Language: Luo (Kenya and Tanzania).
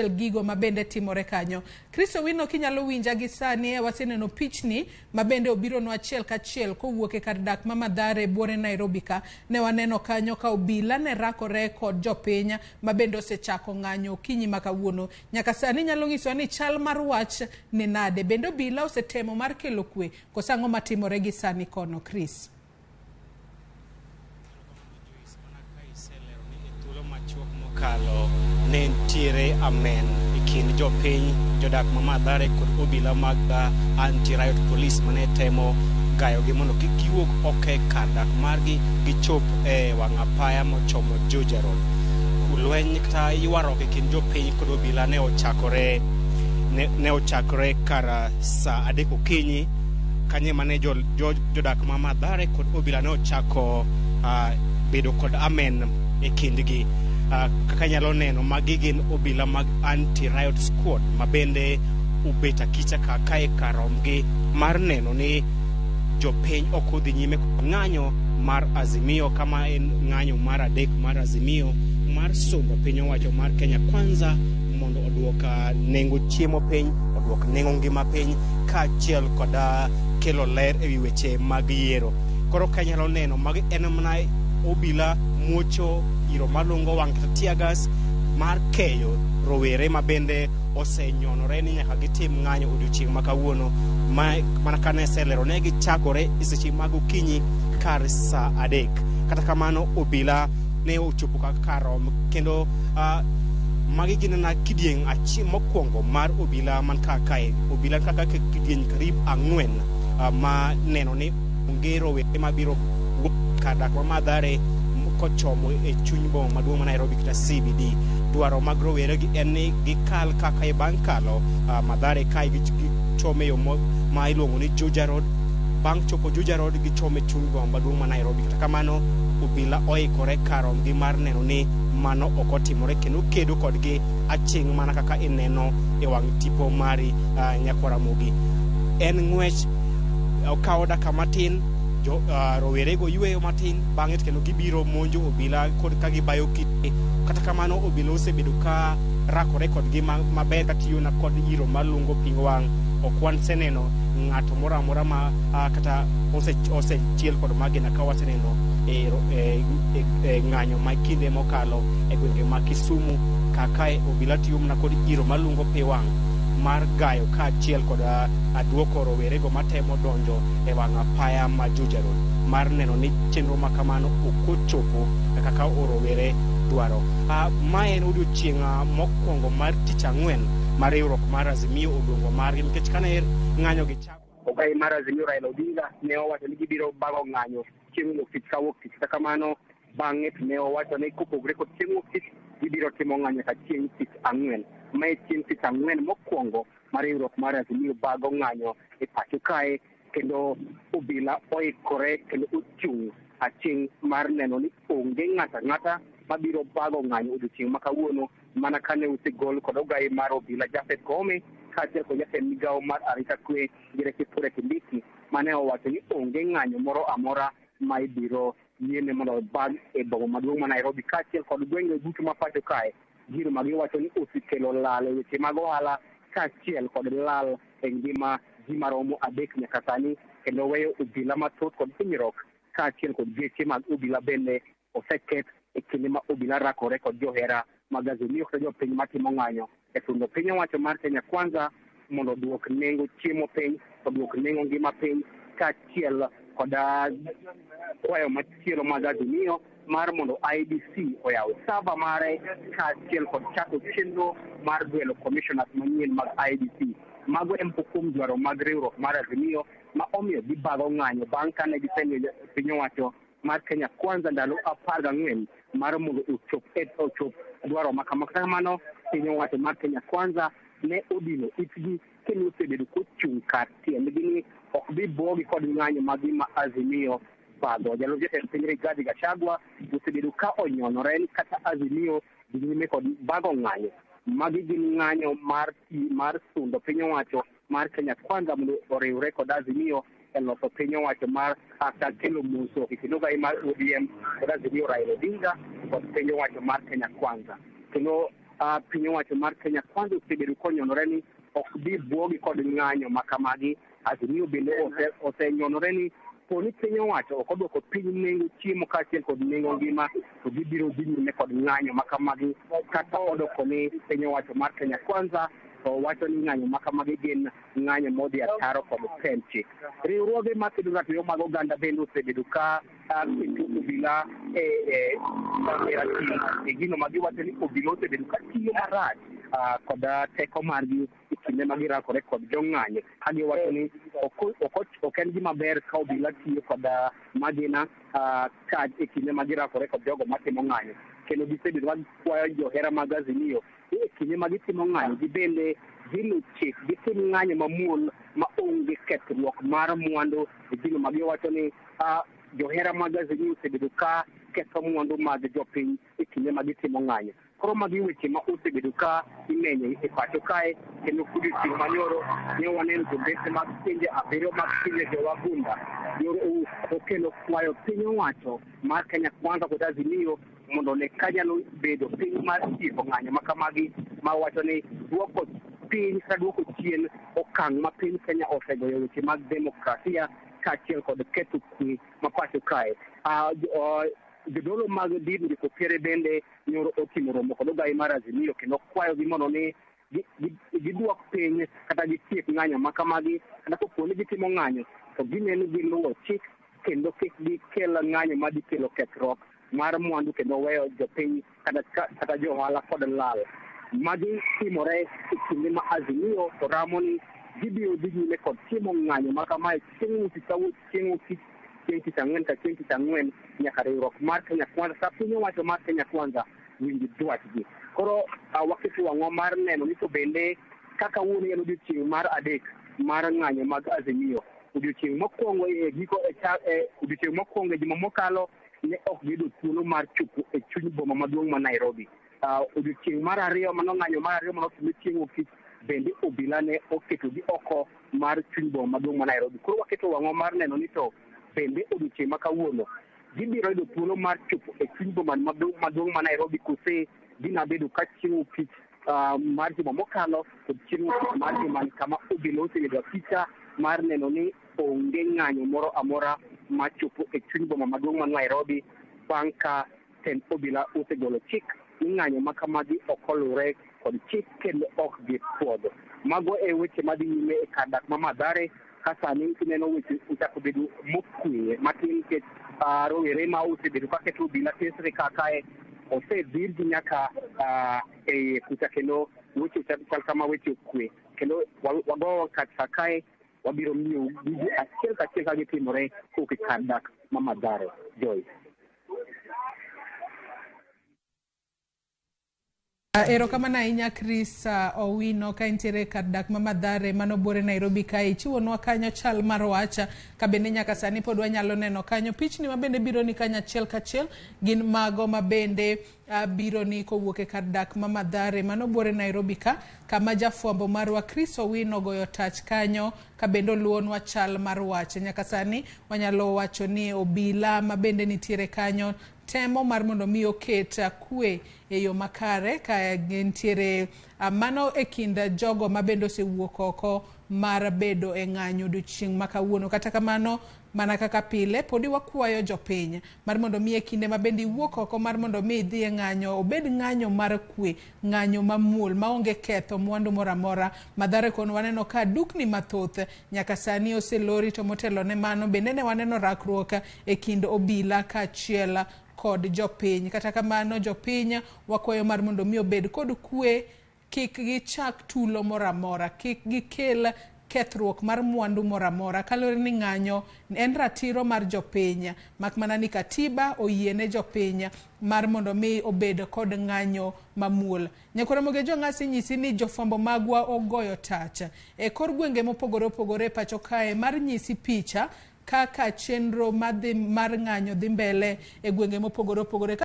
Gigo mabende timore kanyo. Chris Owino, kinyalo winja gi sani, waseneno pichni mabende obironwa achiel kachiel kowuok e kar dak ma Mathare buore Nairobi ka. Ne waneno kanyo ka obila ne rakore kod jopiny mabende osechako ng'anyo okinyi ma kawuono. Nyaka sani nyalo nyisowa ni chal mar wach ni nade? Bende obila osetemo mar kelo kwe koso ang'o matimore gi sani kono, Chris? Mokalo ne nitiere amen e kind jopiny, jodak ma Mathare kod obila mag anti-riot police mane temo gayogi mondo kik giwuog oko e kar dak margi gichop e wang' apaya mochomo Juja Road. Lweny kata ywaruok e kind jopiny kod obila ne ochakore kar saa 3 okinyi kanye mane jodak ma Mathare kod obila ne ochako bedo kod amen e kindgi. Kaka inyalo neno, magi gin obila mag anti-riot squad ma bende obet akicha ka kae kar romgi mar neno ni jopiny ok odhi nyime kod ng'anyo mar Azimio, kama en ng'anyo mar adek mar Azimio mar sundo piny owacho mar Kenya Kwanza mondo oduok nengo chiemo piny, oduok nengo ngima piny, kaachiel kod kelo ler ewi weche mag yiero. Koro ka inyalo neno, magi en mana obila muocho iro malungo wang' kata tear gas mar keyo rowere ma bende osenyonore ni nyaka gitim ng'anyo odiochieng' ma kawuono. Mana kane aselero, ne gichakore e seche mag okinyi kar saa 3. Kata kamano, obila ne ochopo kaka kar rom kendo magi gin na kidieng' achiel mokwongo mar obila man kar kae. Obila kaka kidieny karibu 4 ma neno ni onge rowere mabiro wuok kar dak ma Mathare kochomo e chuny boma maduong' ma Nairobi kata CBD. Dwaro mag rowere gi en ni gikal kaka e bang' kalo Mathare kae gichome yo ma iluongo ni Juja Road. Bang' chopo Juja Road, gichome chuny boma maduong' ma Nairobi. Kata kamano, obila oikore kar romgi mar neno ni mano ok otimore kendo kedo kodgi aching' mana kaka ineno e wang' tipo mari, nyakwar Ramogi. En ng'wech okawo dakika matin, jo rowerego yweyo matin, bang'e to kendo gibiro monjo obila kod ka gibayo kite. Kata kamano, obila osebedo ka rakore kodgi maber katiyo na kod iro malungo pi wang'. Ok waseneno ng'ato moro amora ma kata osechiel kod magina ka waseneno e ng'anyo ma kinde mokalo e gwenge ma Kisumu kaka obila tiyo mana kod iro malungo pi wang' mar gayo kaachiel kod duoko rowerego matemo donjo e wang' apaya ma Juja Road mar neno ni chenro ma kamano ok ochopo kaka rowere dwaro. Ma en odiochieng' mokwongo mar tich ang'wen mar riwruok mar Azimio oluongo margi nikech kane ng'anyo gi chako Ogai mar Azimio Raila Odinga ne owacho ni gibiro bago ng'anyo chieng' wuok tich ka wuok tich. Kata kamano, bang'e to ne owacho ni kopogore kod chieng' wuok tich, gibiro timo ng'anyo ka chieng' tich ang'wen. Mae chieng' tich ang'wen mokwongo mar riwruok mar Azimio bago ng'anyo e pacho kae, kendo obila oikore kendo ochung' aching' mar neno ni onge ng'ato ang'ata mabiro bago ng'anyo odiochieng' ma kawuono, mana kane osegol kod ogai mar obila Japhet Koome kaachiel kod jatend migawo mar arita kwe Ngire Kithure Kindiki, mane owacho ni onge ng'anyo moro amora ma ibiro yiene mondo obag e boma maduong' ma Nairobi kaachiel kod gwenge duto ma pacho kae, gino ma giwacho ni osekelo lal e weche mag ohala kaachiel kod lal e ngima ji maromo 3 nyaka sani, kendo weyo obila mathoth kod hinyruok kaachiel kod geche mag obila bende oseketh e kinde ma obila rakore kod johera mag Azimio kata jopiny matimo ng'anyo e sundo piny owacho mar Kenya Kwanza mondo oduok nengo chiemo piny, oduok nengo ngima piny, kaachiel kod kwayo machielo mag Azimio mar mondo IEBC oyaw server mare kaachiel kod chako chenro mar gwelo commissioners manyien mag IEBC. Mago e moko kuom dwaro mag riwruok mar Azimio ma omiyo gibago ng'anyo bang' kane gisemiyo piny owacho mar Kenya Kwanza ndalo 14 mar mondo ochop dwaro ma kama. Kata kamano, piny owacho mar Kenya Kwanza ne odino itgi kendo osebedo kochung' kar tiendgi ni ok bi buogi kod ng'anyo ma gima Azimio bago. Jalup jatend piny Rigathi Gachagua osebedo ka onyonore ni kata Azimio dhi nyime kod bago ng'anyo, magi gin ng'anyo mar sundo piny owacho mar Kenya Kwanza mondo oriwre kod Azimio e loso piny owacho mar kata kelo muso e kind ogai mar ODM kod Azimio Raila Odinga kod piny owacho mar Kenya Kwanza. Kendo Piny owacho mar Kenya Kwanza osebedo konyonore ni ok bi buogi kod ng'anyo ma kamagi. Azimio bende osenyonore ni poni piny owacho ok odwoko piny nengo chiemo kaachiel kod nengo ngima, to gibiro dhi nyime kod ng'anyo ma kamagi, kata odoko ni piny owacho mar Kenya Kwanza to wacho ni ng'anyo ma kamagi gin ng'anyo modhi ataro kod pend chik. Riwruoge makedo ratiro mag oganda bende osebedo ka keto obila e ratil e gino ma giwacho ni obila osebedo ka tiyo marach kod teko margi e kinde ma girakore kod jong'anyo, ka giwacho ni ok en gima ber ka obila tiyo kod magina ka e kinde ma girakore kod jogo matimo ng'anyo. Kendo gisebedo ka gikwayo johera mag Azimio ni e kinde ma gitimo ng'anyo, gibende gilu chik, gitim ng'anyo mamuol ma onge kethruok mar mwandu, e gino ma giwacho ni johera mag Azimio osebedo ka ketho mwandu mag jopiny e kinde ma gitimo ng'anyo. Koro magi weche ma osebedo ka imenyo e pacho kae, kendo odiochieng' manyoro ne waneno jombese mag pinje 7 mag pinje jowagunda nyoro okelo kwayo piny owacho mar Kenya Kwanza kod Azimio mondo one ka nyalo bedo piny mar tieko ng'anyo ma kamagi, ma wacho ni duoko piny kata duoko chien okang' ma piny Kenya osegoyo weche mag demokrasia kaachiel kod ketho kwe ma pacho kae. Jodolo mag din Jokopere bende nyoro otimo romo kod ogai mar Azimio kendo kwayogi mondo ni giduok piny kata gitiek ng'anyo ma kamagi, kata kopo ni gitimo ng'anyo to gineno giluwo chik kendo kik gikel ng'anyo madhi kelo kethruok mar mwandu kendo weyo jopiny kata jo ohala kod lal. Magi timore e kinde ma Azimio to ramo ni gibiro dhi nyime kod timo ng'anyo ma kamae chieng' wuok chieng' wuok tich, chieng' tich ang'wen ka chieng' tich ang'wen, nyaka riwruok mar Kenya Kwanza sa piny owacho mar Kenya Kwanza winj dwachgi. Koro waketo wang'wa mar neno ni to bende kaka wuon en odiochieng' mar adek mar ng'anyo mag Azimio. Odiochieng' mokwongo e giko e odiochieng' mokwongo e juma mokalo ne ok giyudo thuolo mar chopo e chuny boma maduong' ma Nairobi. Odiochieng' mar ariyo mano ng'anyo mar ariyo manotimre chieng' wuok tich bende obila ne oketogi oko mar chuny boma maduong' ma Nairobi. Koro waketo wang'wa mar neno ni to bende odiochieng' ma kawuono gibiro yudo thuolo mar chopo e chuny boma maduong' ma Nairobi, kose gina bedo ka chieng' wuok tich mar juma mokalo kod chieng' wuok tich mar jumani, kama obila osebedo apisa mar neno ni onge ng'anyo moro amora machopo e chuny boma maduong' ma Nairobi bang' ka tend obila osegolo chik ni ng'anyo ma kamagi ok oluwre kod chik kendo ok gipuodho. Mago e weche madhi nyime e kar dak ma Mathare, ka sani ineno weche ochako bedo mokwe matin nikech rowere ma osebedo ka keto obila tesre ka kae osedhirgi nyaka e iye kucha, kendo weche chal kama weche okwe, kendo wago kata kae wabiro miyo gigi achiel kachiel ka gitimore kowuok e kar dak ma Mathare. Joyce. Erokamano ahinya Chris Owino ka intiere kar dak ma Mathare mano buore Nairobi kae, ichiwonwa kanyo chal mar wacha ka bende nyaka sani pod wanyalo neno kanyo pichni ma bende biro ni kanyo achiel kachiel gin mago ma bende biro ni kowuok e kar dak ma Mathare mano buore Nairobi ka, kama jafwambo marwa Chris Owino goyo tach kanyo ka bende oluwonwa chal mar wach. Nyaka sani wanyalo wacho ni obila ma bende nitiere kanyo temo mar mondo mi oket kwe e yo makare ka gintiere mano e kind jogo ma bende osewuok oko mar bedo e ng'anyo odiochieng' ma kawuono. Kata kamano, mana kaka pile, podi wakwayo jopiny mar mondo mi e kinde ma bende iwuok oko mar mondo mi idhi e ng'anyo, obed ng'anyo mar kwe, ng'anyo mamuol maonge ketho mwandu moro amora. Mathare kono waneno ka dukni mathoth nyaka sani oselori, to motelo ne mano bende ne waneno rakruok e kind obila kaachiel kod jopiny. Kata kamano, jopiny wakwayo mar mondo mi obed kod kwe, kik gichak tulo moro amora, kik gikel kethruok mar mwandu moro amora, kaluwore ni ng'anyo en ratiro mar jopiny, mak mana ni katiba oyiene jopiny mar mondo mi obed kod ng'anyo mamuol. Nyakwar Ramogi Jong'asi nyisi ni jofwambo magwa ogoyo tach e kor gwenge mopogore opogore e pacho kae mar nyisi picha kaka chenro madhi mar ng'anyo dhi mbele e gwenge mopogore opogore.